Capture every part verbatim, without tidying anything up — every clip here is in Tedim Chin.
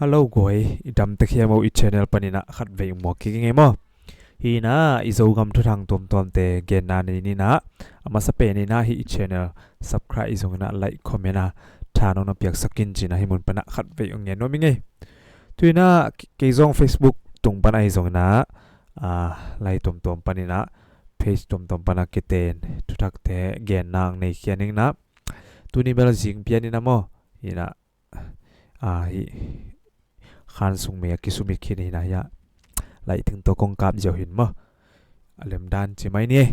Hello guai, i dam tek hiam o? I channel panin ah khatvei muak kik ing ei maw. Hi in ah i Zogam thuthang tuamtuamte genna nei ni in ah, a masa pen in ah hih i channel subscribe, ahi zongin ah like, comment a tha nong na piaksak in ci-in ah hih mun pan ah khatvei hong ngen nuam ing ei. Tu in ah kei zong Facebook tung pan ahi zongin ah, ah, lai tuamtuam panin ah, page tuamtuam pan ah kiten thuthakte genna hong nei khia ning in ah, tuni bel zing pian in ah maw, hi in ah, ah, hih khan sung mei a kisumit khin hi in ah, hi ah, lai ting tawh kong kap ziau hi in maw. A lem dan ci mai ni.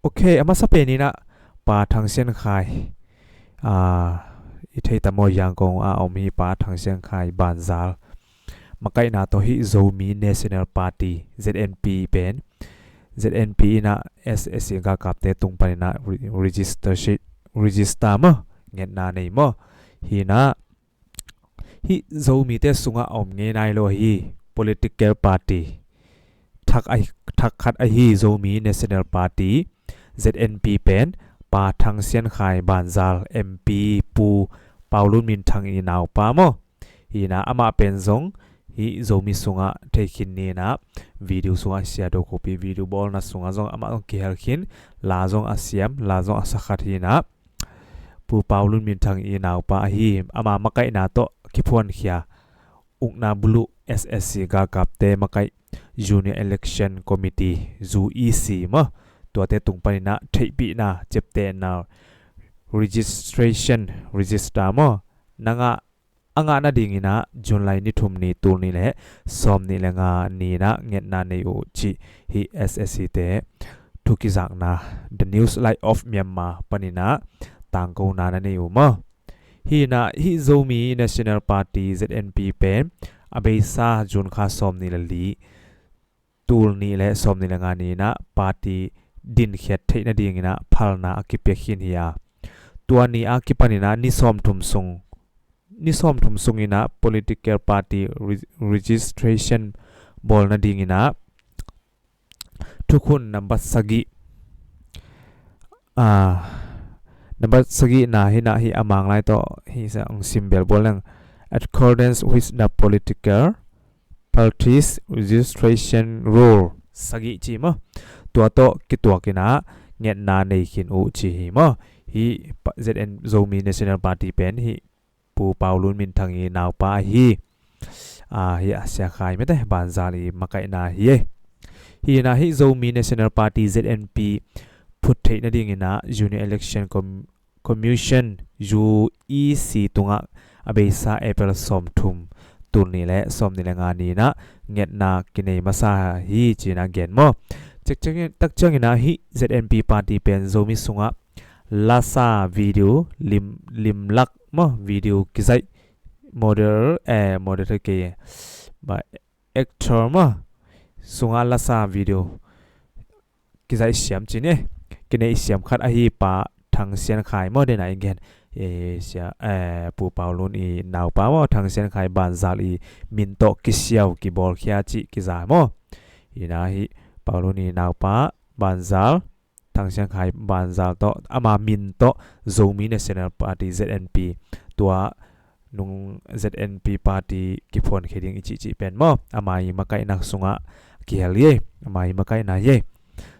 Ok, a masa pen in ah Pa Thang Sian Khai, ah, i thei ta maw, Yangon a om hi Pa Thang Sian Khai Banzal makaihna tawh hih Zomi National Party, Z N P pen, Z N P in ah S S C galkapte tung panin ah re-, register shi-, register maw, ngetna nei maw. Hi in ah hih Zomite sungah a om ngei nai lo ahi political party thak a, thak khat ahi Zomi National Party, Z N P pen Pa Thang Sian Khai Banzal, M P Pu Pau Lun Min Thang i naupa maw. Hi in ah amah pen zong hih Zomi sungah thei khin ni in ah, video sungah sia do kopi, video bawlna sungah zong amah zong kihel khin, la zong a siam, la zong a sa khat hi in ah, Pu Pau Lun Min Thang i naupa ahi, ama makaihna tawh kiphuankhia ukna buluh S S C galkapte makaih Union Election Committee, U E C maw, tuate tung panin ah theihpihna, ciaptehna, registration, register maw, na ngah, a ngah nadingin ah July ni thum ni, tul nih le sawm nih le nga ni in ah ngetna nei uh cih hih S S C te thu kizakna The Newslight of Myanmar panin ah tangkona na nei uh maw. Hi in ah hih Zomi National Party, Z N P pen a beisa June kha sawm nih le li, tul nih le sawm nih le nga ni in ah party dinkhiat theih nadingin ah phalna a kipiak khin hi a, tua ni a kipanin ah ni sawmthum sung, ni sawmthum sungin ah political party re-, registration bawl nadingin ah thukhun nambat sagih, ah, nambat sagihna hi in ah, hih a Mang lai tawh hih sa hong sim belbawl leng, accordance with the political parties registration rule sagih ci maw, tua tawh kituakin ah ngetna nei khin uh ci hi maw. Hih pa-, Z N, Zomi National Party pen hih Pu Pau Lun Min Thang i naupa ahi, ah, hih a Sia Khai mete Banzal i makaihna hi ei. Hi in ah hih Zomi National Party, Z N P phut theih nadingin ah Union Election Com-, Commission, U E C tungah a beisa April sawmthum, tul nih le sawm nih le nga ni in ah ngetna kinei masa hi ci-in ah gen maw. Cek ciangin, tak ciangin ah hih Z N P party pen Zomi sungah lasa video, lim, limlak maw, video kizaih, model, eh, model thei kei, ba, actor maw, sungah lasa video kizaih siam ci ni, kineih siam khat ahi Pa Thang Sian Khai maw, den a i gen, eh, sia, eh, Pu Pau Lun i naupa maw, Thang Sian Khai Banzal i min tawh kisiau kibawlkhia cih kiza maw. Hi in ah hih Pau Lun i naupa Banzal, Thang Sian Khai Banzal tawh ama min tawh Zomi National Party, Z N P, tua nung Z N P party kiphuankhia ding i cihcih pen maw, ama i makaihna sungah kihel hi ei, ama i makaihna hi ei.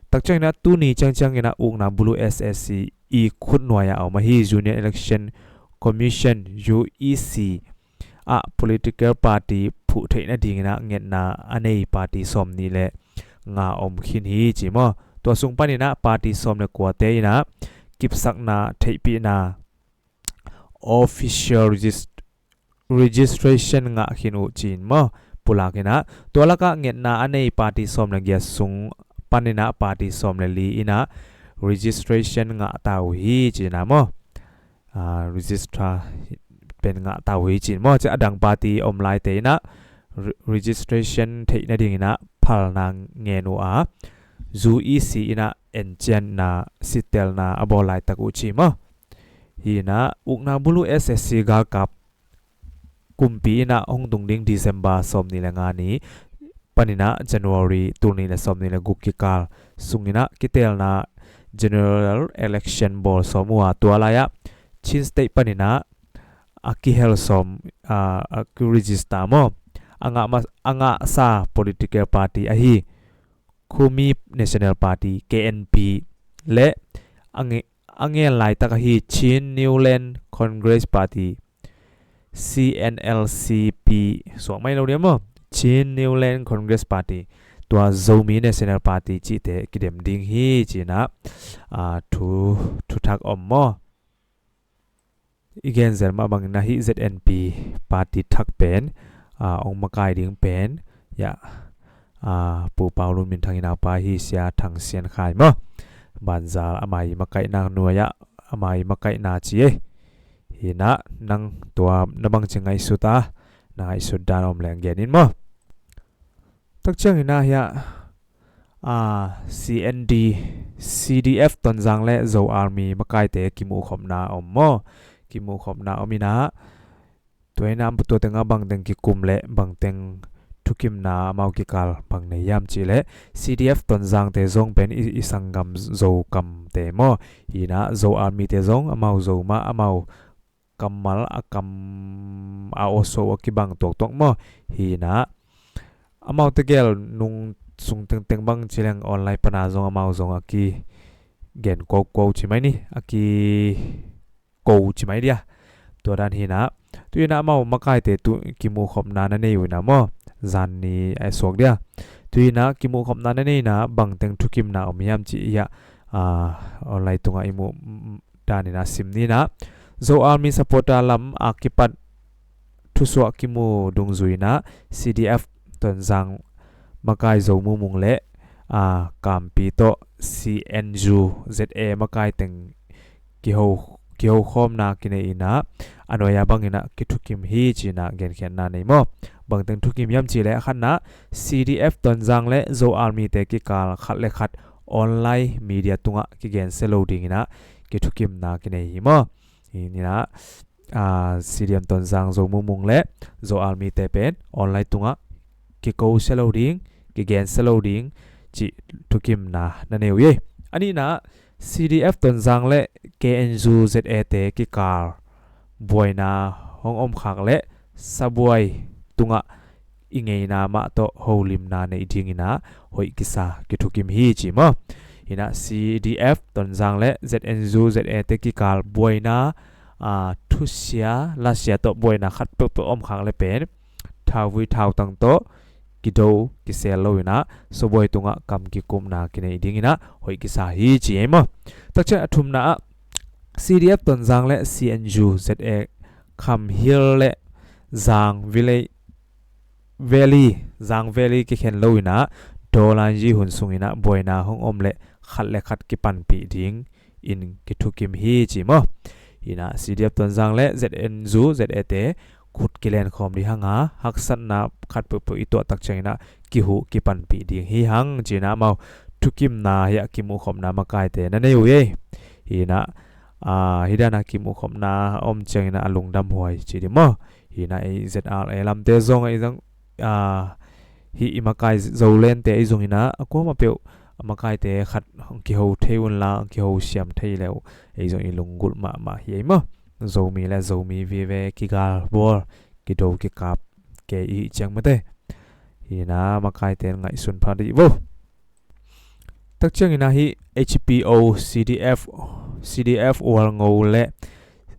Tak ciangin ah tuni ciangciangin ah ukna buluh S S C i khutnuai ah a om ahi Union Election Commission, U E C ah political party phuh theih nadingin ah ngetna a nei party sawm nih le nga om khin hi ci maw. Tua sung panin ah party sawm le kuate in ah kipsakna, theihpihna, official regist-, registration ngah khin uh ci-in maw, pulak in ah. Tua lakah ngetna a nei party sawm le giat sung panin ah party sawm le li in ah registration ngah ta uh hi ci-in ah maw. Ah, register pen ngah ta uh hi ci-in maw. Ci a dang party om laite in ah re-, registration theih nadingin ah phalna ngen uh a, U E C in ah encianna, sittelna a bawl laitak uh ci maw. Hi in ah ukna buluh S S C galkap kumpi in ah hong tung ding December sawm nih le nga ni panin ah January tul nih le sawm nih le guk kikal sungin ah kiteelna general election bawl sawm uh a, tua lai-ah Chin State panin ah a kihel sawm, a, a ki-register maw, a ngah ma-, a ngahsa political party ahi Khmer National Party, K N P, le a nge-, a ngen laitak ahi Chin Newland Congress Party, C N L C P, suak mai lo dia maw, Chin Newland Congress Party, tua Zomi National Party cihte kidem ding hi, ci-in ah, a, thu, thuthak om maw. I genzel mah bangin ah hih Z N P party thak pen, a, hong makai ding pen, ya, a, Pu Pau Lun Min Thang i naupa hi, Sia Thang Sian Khai maw. Banzal ama i makaihna nuai-ah, ama i makaihna ci ei. Hi-in ah nang tua na bangci ngaihsut a, na ngaihsut dan om leng gen in maw. Tak ciangin ah hiah, a, C N D, C D F Tonzang le Zo Army makaite kimuhkhopna om maw. Kimuhkhopna om in ah, tua in ah tua tengah bangteng kikum le bangteng thukimna amau kikal bang nei hiam cih leh, C D F Tonzangte zong pen i, i sanggam Zo kamte maw. Hi-in ah Zo Army-te zong amau Zo mah, amau kammal a kam a awso a kibang tuaktuak maw. Hi-in ah amau tegel nung sung tengteng bang ci leng online pana zong amau zong a kigen koko ci mai ni, a kiko ci mai dia. Tua dan hi-in ah, tu-in ah amau makaite tu kimuhkhopna na nei uh in ah maw, zan ni a suak dia. Tu-in ah kimuhkhopna na nei in ah bangteng thukimna om hiam cih hiah, a, online tungah i muh dan in ah sim ni in ah, Zo Army supporter lam a kipat thusuah kimu dungzui in ah, C D F Tonzang makai Zo Mu Mung le, a, Kampi tawh C N U Z A makai teng kiho, kihokhawmna kinei in ah, a nuai-a bangin ah kithukim hi, ci-in ah genkhiatna nei maw. Bangteng thukim hiam cih leh, a khatna, C D F Tonzang le Zo Army-te kikal khat le khat online media tungah kigensia lo dingin ah kithukimna kinei hi maw. Hi-in ah, a, C D F Tonzang, Zo Mu Mung le Zo Army-te pen online tungah kikosia lo ding, kigensia lo ding cih thukimna na nei uh hi. A nihna, C D F Tonzang le K N U Z A-te kikal buaina hong omkhak le sabuai tungah i ngeina mah tawh holimna nei dingin ah hoih kisa kithukim hi, ci maw. Hi-in ah C D F Tonzang le Z N U Z A-te kikal buaina, a, thusia lasia tawh buaina khat peuhpeuh omkhak le pen thauvui thautang tawh kido kisel lo-in ah sabuai tungah kam kikupna kinei dingin ah hoih kisa hi, ci ei maw. Tak ciang a thumna ah, C D F Tonzang le C N U Z A Kham Hills le Zang Valley, Valley, Zang Valley kikhen lo-in ah, Dolan Yi hun sungin ah buaina hong om le khat le khat kipanpih dingin kithukim hi, ci maw. Hi-in ah C D F Tonzang le Z N U Z A-te khut kilenkhawm ding hang a, haksatna khat peuhpeuh i tuah tak ciangin ah kihuh kipanpih ding hi hang, ci-in ah amau thukimna hiah kimuhkhopna makaite na nei uh hi. Hi-in ah, a, hi dan a kimuhkhopna om ciangin ah a lungdam huai ci ding maw. Hi-in ah ei Z R A lamte zong, ei zong, a, hih i makai Zolente ei zongin ah a kuamah peuh a makaite khat hong kiho thei un la, hong kiho siam thei le uh ei zong i lunggulh mahmah hi ei maw. Zomi le Zomi vive kigalbawl, kido kikap kei i hih ciang mate. Hi-in ah makaite in ngaihsun pha dih vo. Tak ciangin ah hih H P O, C D F, C D F Hualngo le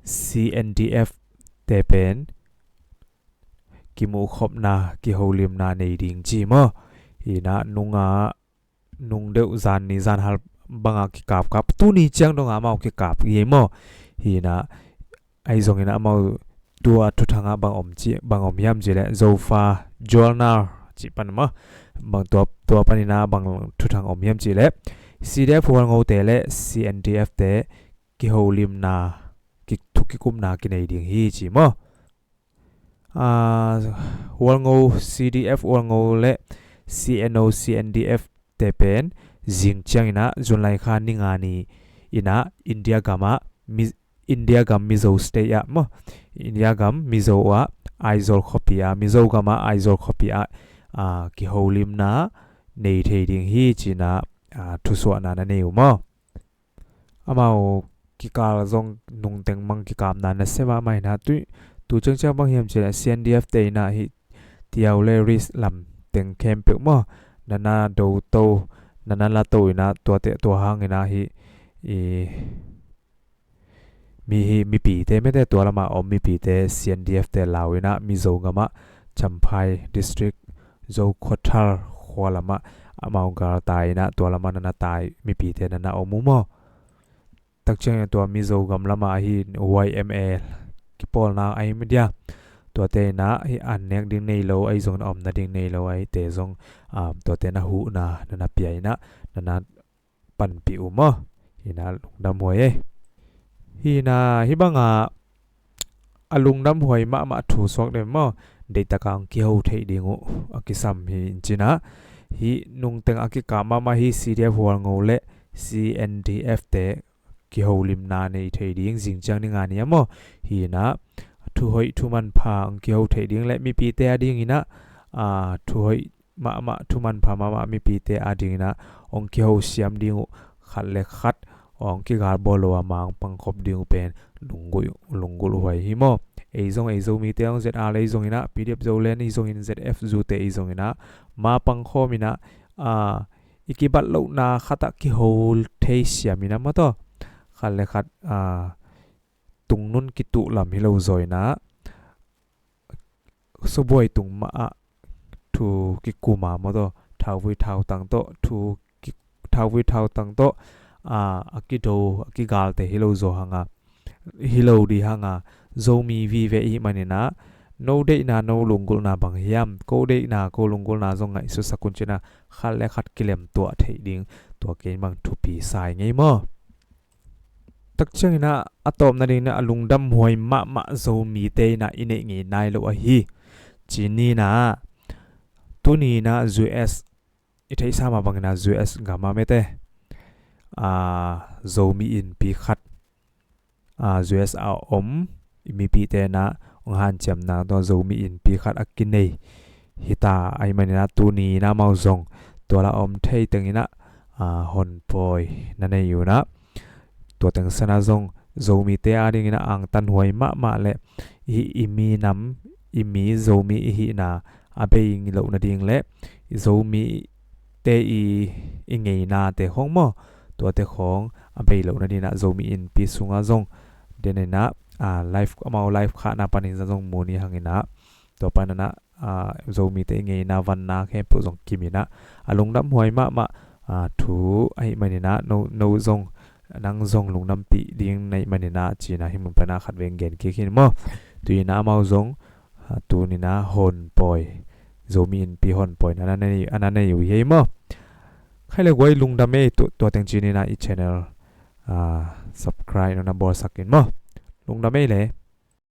C N D F-te pen kimuhkhopna, kiholimna nei ding ci maw. Hi-in ah nungah, nung deuh zan ni zan hal bangah kikapkap, tuni ciang dongah amau kikap hi maw. Hi-in ah, ahi zongin ah amau tua thuthangah bang om ci, bang om hiam cih leh, Zofa Journal cih pan maw. Bang tua, tua panin ah bang thuthang om hiam cih leh, C D F Hualngote le C N D F-te kiholimna, ki, thu kikupna kinei ding hi ci maw. A, Hualngo, C D F Hualngo le C N O, C N D F-te pen zing ciangin ah July kha ni nga ni-in ah India gamah, Mi-, India gam Mizo State ah maw, India gam Mizo ah Aizawl khuapi ah, Mizo gamah Aizawl khuapi ah, a, kiholimna nei thei ding hi ci-in ah, a, thusuahna na nei uh maw. Amau kikal zong nungteng mang kikapna nasia mahmah hi-in ah, tui, Tu ciangciang bang hiam cih leh C N D F te in ah hih Tiau le Ris lam teng khempeuh maw, na na do to, na na la to in ah, tuate tua hang in ah hih i mi hi mipite mete tua lamah om mipite C N D F te lau in ah Mizo gamah Champhai District, Zokhawthar khua lamah amau gal tai in ah tua lamah na na tai mipite na na om uh maw. Tak ciangin tua Mizo gam lamah ahi Y M A kipawlna ahi media, tuate in ah hih an nek ding nei lo ahi zongin, a omna ding nei lo ahite zong, um, tuate na huhna na na pia in ah na na panpih uh maw. Hi in ah lungdam huai ei. Hi in ah hih bangah a lungdam huai mahmah thu suak den maw, deihtak a hong kiho theih ding uh a kisam hi in cih ah, hih nungteng a kikap mahmah hi C D F Hualngo le C N D F te kiholimna nei thei ding zing ciang ni nga ni a maw. Hi in ah thuhoih thumanpha hong kiho theih ding le mipite a ding in ah, a, thuhoih mahmah thumanpha mahmah mipite a ding in ah hong kiho siam ding uh, khat le khat hong kigal bawl lo a ma hong pangkhop ding uh pen lunggulh, lunggulh huai hi maw. Ei zong ei Zomite hong Z R le ei zong in ah, P D F Zoland ei zong in, Z F Zute ei zong in ah, ma pangkhawm in ah, a, i kibat lohna khat ah kiho thei siam in ah maw tawh, khat le khat, a, tungnun kituh lam hi lo zaw in ah, subuai tung mah ah thu kikum a maw tawh, thauvui thautang tawh, thu ki, thauvui thautang tawh, a, a kido a kigalte hi lo zaw hang a, hi lo dih hang a, Zomi vive i hih manin ah, no deihna no lunggulhna bang hiam, ko deihna ko lunggulhna zong ngaihsutsak un cih ah, khat le khat kilemtuah theih ding, tua kei bang thupi sa ing ei maw. Tak ciangin ah a tawpna ding in ah a lungdam huai mahmah Zomite in ah i neih ngei nai lo ahi ci ni in ah, tuni in ah U S, i theihsa mah bangin ah U S gam ah mete, a, Zomi innpi khat, a, U S a om i mipite in ah hong hanciamna tawh Zomi innpi khat a kinei hi ta ahi manin ah, tuni in ah amau zong tua la om thei teng in ah, a, honpawi na nei uh in ah, tua teng san ah zong Zomite a ding in ah angtan huai mahmah le i, i minam, i mi Zomi i hihna a bei loh nading le Zomite i, i ngeinate khawng maw, tuate khawng a bei loh nading in ah Zomi innpi sungah zong den in ah, a, live, amau live khahna panin zong mu ni hang in ah, tua panin ah, a, Zomite i ngeina vanna khempeuh zong kim in ah, a lungdam huai mahmah, a, thu ahi manin ah, no, no zong, nang zong lungdampih ding na hih manin ah ci in ah hih mun pan ah khat vei gen kik hi maw. Tu in ah amau zong, a, tuni in ah honpawi, Zomi innpi honpawi na na nei, a na nei uh hi ei maw. Khai le guai lungdam ei, tu, tua teng ci ni in ah i channel, a, subscribe na na bawlsak in maw. Lungdam ei le.